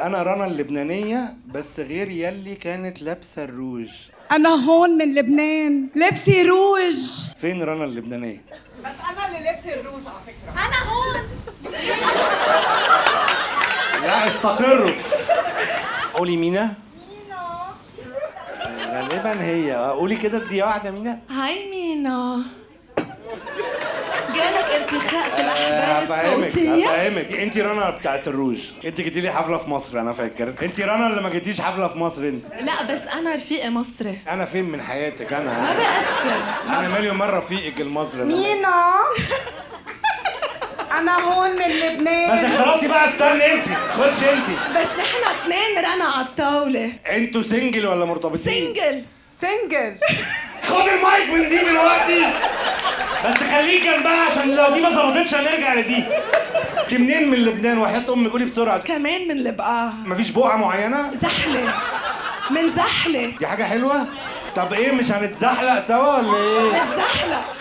انا رنا اللبنانية بس غير يلي كانت لابسه الروج. انا هون من لبنان، لبسي روج. فين رنا اللبنانية؟ بس انا اللي لابسه الروج على فكرة. انا هون. لا استقروا. قولي مينا. مينا غالبا هي. قولي كده، دي واحدة مينا. hi مينا، جالك ارتخاء في الاحبال هفهمك الصوتية؟ هفهمك، انت رنا بتاعت الروج، انت جيتي لي حفلة في مصر انا فاكر، انت رنا اللي ما جيتيش حفلة في مصر انت. لا بس انا رفيقي مصري. انا فين من حياتك ما انا؟ بأثر. انا مليون مرة رفيقك المصري. مينا، انا هون من ما لبنان. تخلصي بقى، استني انت، خش انت. بس نحن اثنين رنا على الطاولة. انتوا single ولا مرتبطين؟ single. single. خد المايك من دي دلوقتي، بس خليك جنبها عشان لو دي ما ظبطتش هنرجع لدي. انت منين من لبنان؟ وحياة امك قولي بسرعة. كمان من البقاع. مفيش بقعة معينة؟ زحلة، من زحلة. دي حاجة حلوة؟ طب ايه، مش هنتزحلق سوا ولا ايه؟ نتزحلق.